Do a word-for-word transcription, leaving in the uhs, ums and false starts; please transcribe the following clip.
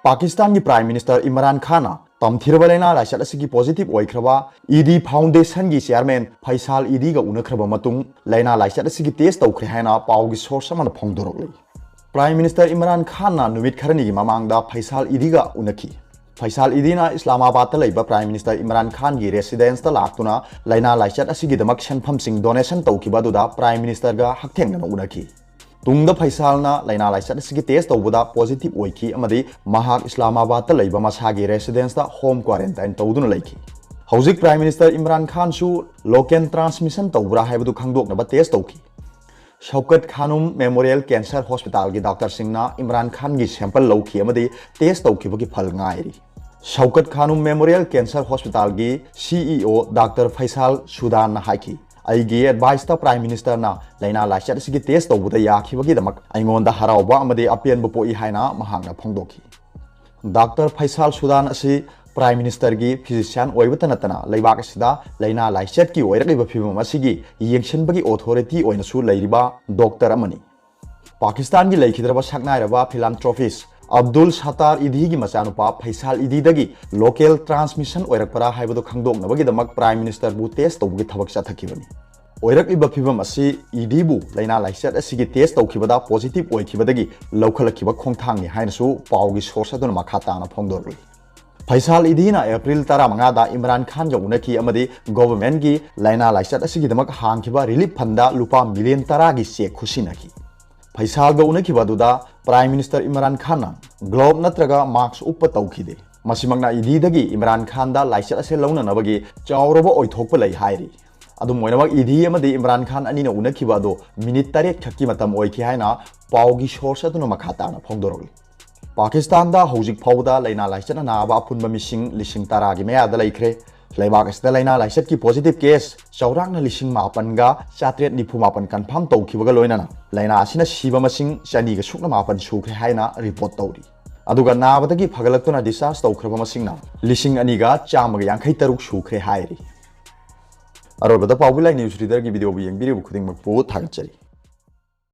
ꯄꯥꯀꯤꯁꯇꯥꯟꯒꯤ Prime Minister Imran ꯈꯥꯟꯅ ꯇꯝꯊꯤꯔꯕ ꯂꯥꯏꯅꯥ ꯂꯥꯏꯆꯠ ꯑꯁꯤꯒꯤ positive ꯑꯣꯏꯈ꯭ꯔꯕ ꯏꯗꯤ Foundationꯒꯤ chairman ꯐꯩꯁꯥꯜ ꯏꯗꯤꯒ ꯎꯅꯈ꯭ꯔꯕ ꯃꯇꯨꯡ ꯂꯥꯏꯅꯥ ꯂꯥꯏꯆꯠ ꯑꯁꯤꯒꯤ test ꯇꯧꯈ꯭ꯔꯦ ꯍꯥꯏꯅ ꯄꯥꯎꯒꯤ source ꯑꯃꯅ ꯐꯣꯡꯗꯣꯔꯛꯂꯤ꯫ Prime Minister ꯏꯝꯔꯥꯟ ꯈꯥꯟꯅ ꯅꯨꯃꯤꯠ ꯈꯔꯅꯤꯒꯤ ꯃꯃꯥꯡꯗ ꯐꯩꯁꯥꯜ ꯏꯗꯤꯒ ꯎꯅꯈꯤ꯫ ꯐꯩꯁꯥꯜ ꯏꯗꯤꯅ ꯏꯁꯂꯥꯃꯥꯕꯥꯗꯇ ꯂꯩꯕ Prime Minister ꯏꯝꯔꯥꯟ ꯈꯥꯟꯒꯤ residenceꯇ ꯂꯥꯛꯇꯨꯅ ꯂꯥꯏꯅꯥ ꯂꯥꯏꯆꯠ ꯑꯁꯤꯒꯤꯗꯃꯛ ꯁꯦꯟꯐꯝꯁꯤꯡ donation ꯇꯧꯈꯤꯕ ꯑꯗꯨꯗ Prime Ministerꯒ ꯍꯛꯊꯦꯡꯅꯅ ꯎꯅꯈꯤ꯫ ꯇꯨꯡꯗ ꯐꯩꯁꯥꯜꯅ ꯂꯥꯏꯅꯥ ꯂꯥꯏꯆꯠ ꯑꯁꯤꯒꯤ test ꯇꯧꯕꯗ positive ꯑꯣꯏꯈꯤ ꯑꯃꯗꯤ ꯃꯍꯥꯛ ꯏꯁꯂꯥꯃꯥꯕꯥꯗꯇ ꯂꯩꯕ ꯃꯁꯥꯒꯤ residenceꯇ home quarantine ꯇꯧꯗꯨꯅ ꯂꯩꯈꯤ꯫ ꯍꯧꯖꯤꯛ Prime Minister Imran ꯈꯥꯟꯁꯨ local transmission ꯇꯧꯕ꯭ꯔꯥ ꯍꯥꯏꯕꯗꯨ ꯈꯪꯗꯣꯛꯅꯕ test ꯇꯧꯈꯤ꯫ ꯁꯧꯀꯠ ꯈꯥꯅꯨꯝ Memorial Cancer Hospitalꯒꯤ doctorꯁꯤꯡꯅ ꯏꯝꯔꯥꯟ ꯈꯥꯟꯒꯤ sample ꯂꯧꯈꯤ ꯑꯃꯗꯤ test ꯇꯧꯈꯤꯕꯒꯤ ꯐꯜ ꯉꯥꯏꯔꯤ꯫ ꯁꯧꯀꯠ ꯈꯥꯅꯨꯝ Memorial Cancer Hospitalꯒꯤ CEO Doctor ꯐꯩꯁꯥꯜ ꯁꯨꯗꯥꯟꯅ ꯍꯥꯏꯈꯤ, "ꯑꯩꯒꯤ adviceꯇ Prime Ministerꯅ ꯂꯥꯏꯅꯥ ꯂꯥꯏꯆꯠ ꯑꯁꯤꯒꯤ test ꯇꯧꯕꯗ ꯌꯥꯈꯤꯕꯒꯤꯗꯃꯛ ꯑꯩꯉꯣꯟꯗ ꯍꯔꯥꯎꯕ ꯑꯃꯗꯤ ꯑꯄꯦꯟꯕ ꯄꯣꯛꯏ" ꯍꯥꯏꯅ ꯃꯍꯥꯛꯅ ꯐꯣꯡꯗꯣꯛꯈꯤ꯫ Doctor ꯐꯩꯁꯥꯜ ꯁꯨꯗꯥꯟ ꯑꯁꯤ Prime Ministerꯒꯤ physician ꯑꯣꯏꯕꯇ ꯅꯠꯇꯅ ꯂꯩꯕꯥꯛ ꯑꯁꯤꯗ ꯂꯥꯏꯅꯥ ꯂꯥꯏꯆꯠꯀꯤ ꯑꯣꯏꯔꯛꯂꯤꯕ ꯐꯤꯕꯝ ꯑꯁꯤꯒꯤ ꯌꯦꯡꯁꯤꯟꯕꯒꯤ authority ꯑꯣꯏꯅꯁꯨ ꯂꯩꯔꯤꯕ doctor ꯑꯃꯅꯤ꯫ ꯄꯥꯀꯤꯁꯇꯥꯟꯒꯤ ꯂꯩꯈꯤꯗ꯭ꯔꯕ ꯁꯛꯅꯥꯏꯔꯕ philanthropist ꯑꯕꯗꯨꯜ ꯁꯠꯇꯥꯔ ꯏꯗꯤꯒꯤ ꯃꯆꯥꯅꯨꯄꯥ ꯐꯩꯁꯥꯜ ꯏꯗꯤꯗꯒꯤ local transmission ꯑꯣꯏꯔꯛꯄ꯭ꯔꯥ ꯍꯥꯏꯕꯗꯨ ꯈꯪꯗꯣꯛꯅꯕꯒꯤꯗꯃꯛ Prime Ministerꯕꯨ test ꯇꯧꯕꯒꯤ ꯊꯕꯛ ꯆꯠꯊꯈꯤꯕꯅꯤ꯫ ꯑꯣꯏꯔꯛꯂꯤꯕ ꯐꯤꯕꯝ ꯑꯁꯤ ꯏꯗꯤꯕꯨ ꯂꯥꯏꯅꯥ ꯂꯥꯏꯆꯠ ꯑꯁꯤꯒꯤ test ꯇꯧꯈꯤꯕꯗ positive ꯑꯣꯏꯈꯤꯕꯗꯒꯤ ꯂꯧꯈꯠꯂꯛꯈꯤꯕ ꯈꯣꯡꯊꯥꯡꯅꯤ ꯍꯥꯏꯅꯁꯨ ꯄꯥꯎꯒꯤ source ꯑꯗꯨꯅ ꯃꯈꯥ ꯇꯥꯅ ꯐꯣꯡꯗꯣꯔꯛꯂꯤ꯫ ꯐꯩꯁꯥꯜ ꯏꯗꯤꯅ April ꯇꯔꯥꯃꯉꯥꯗ ꯏꯝꯔꯥꯟ ꯈꯥꯟꯒ ꯎꯅꯈꯤ ꯑꯃꯗꯤ governmentꯀꯤ ꯂꯥꯏꯅꯥ ꯂꯥꯏꯆꯠ ꯑꯁꯤꯒꯤꯗꯃꯛ ꯍꯥꯡꯈꯤꯕ relief fundꯗ ꯂꯨꯄꯥ million ꯇꯔꯥꯒꯤ cheque ꯈꯨꯠꯁꯤꯟꯅꯈꯤ꯫ ꯐꯩꯁꯥꯜꯒ ꯎꯅꯈꯤꯕ ꯑꯗꯨꯗ Prime Minister ꯏꯝꯔꯥꯟ ꯈꯥꯟꯅ glove ꯅꯠꯇ꯭ꯔꯒ mask ꯎꯞꯄ ꯇꯧꯈꯤꯗꯦ꯫ ꯃꯁꯤꯃꯛꯅ ꯏꯗꯤꯗꯒꯤ ꯏꯝꯔꯥꯟ ꯈꯥꯟꯗ ꯂꯥꯏꯆꯠ ꯑꯁꯤ ꯂꯧꯅꯅꯕꯒꯤ ꯆꯥꯎꯔꯕ ꯑꯣꯏꯊꯣꯛꯄ ꯂꯩ ꯍꯥꯏꯔꯤ꯫ ꯑꯗꯨꯝ ꯑꯣꯏꯅꯃꯛ, ꯏꯗꯤ ꯑꯃꯗꯤ ꯏꯝꯔꯥꯟ ꯈꯥꯟ ꯑꯅꯤꯅ ꯎꯅꯈꯤꯕ ꯑꯗꯨ minute ꯇꯔꯦꯠ ꯈꯛꯀꯤ ꯃꯇꯝ ꯑꯣꯏꯈꯤ ꯍꯥꯏꯅ ꯄꯥꯎꯒꯤ source ꯑꯗꯨꯅ ꯃꯈꯥ ꯇꯥꯅ ꯐꯣꯡꯗꯣꯔꯛꯂꯤ꯫ ꯄꯥꯀꯤꯁꯇꯥꯟꯗ ꯍꯧꯖꯤꯛ ꯐꯥꯎꯕꯗ ꯂꯥꯏꯅꯥ ꯂꯥꯏꯆꯠꯅ ꯅꯥꯕ ꯑꯄꯨꯟꯕ ꯃꯤꯁꯤꯡ ꯂꯤꯁꯤꯡ ꯇꯔꯥꯒꯤ ꯃꯌꯥꯗ ꯂꯩꯈ꯭ꯔꯦ꯫ ꯂꯩꯕꯥꯛ ꯑꯁꯤꯗ ꯂꯥꯏꯅꯥ ꯂꯥꯏꯆꯠꯀꯤ positive case ꯆꯥꯎꯔꯥꯛꯅ ꯂꯤꯁꯤꯡ ꯃꯥꯄꯟꯒ ꯆꯥꯇ꯭ꯔꯦꯠ ꯅꯤꯐꯨ ꯃꯥꯄꯟ confirm ꯇꯧꯈꯤꯕꯒ ꯂꯣꯏꯅꯅ ꯂꯥꯏꯅꯥ ꯑꯁꯤꯅ ꯁꯤꯕ ꯃꯁꯤꯡ ꯆꯅꯤꯒ ꯁꯨꯞꯅ ꯃꯥꯄꯟ ꯁꯨꯈ꯭ꯔꯦ ꯍꯥꯏꯅ report ꯇꯧꯔꯤ꯫ ꯑꯗꯨꯒ ꯅꯥꯕꯗꯒꯤ ꯐꯒꯠꯂꯛꯇꯨꯅ discharge ꯇꯧꯈ꯭ꯔꯕ ꯃꯁꯤꯡꯅ ꯂꯤꯁꯤꯡ ꯑꯅꯤꯒ ꯆꯥꯝꯃꯒ ꯌꯥꯡꯈꯩ ꯇꯔꯨꯛ ꯁꯨꯈ꯭ꯔꯦ ꯍꯥꯏꯔꯤ꯫ ꯑꯔꯣꯏꯕꯗ ꯄꯥꯎꯕꯤ ꯂꯥꯏ news readerꯒꯤ videoꯕꯨ ꯌꯦꯡꯕꯤꯔꯤꯕ ꯈꯨꯗꯤꯡꯃꯛꯄꯨ ꯊꯥꯒꯠꯆꯔꯤ꯫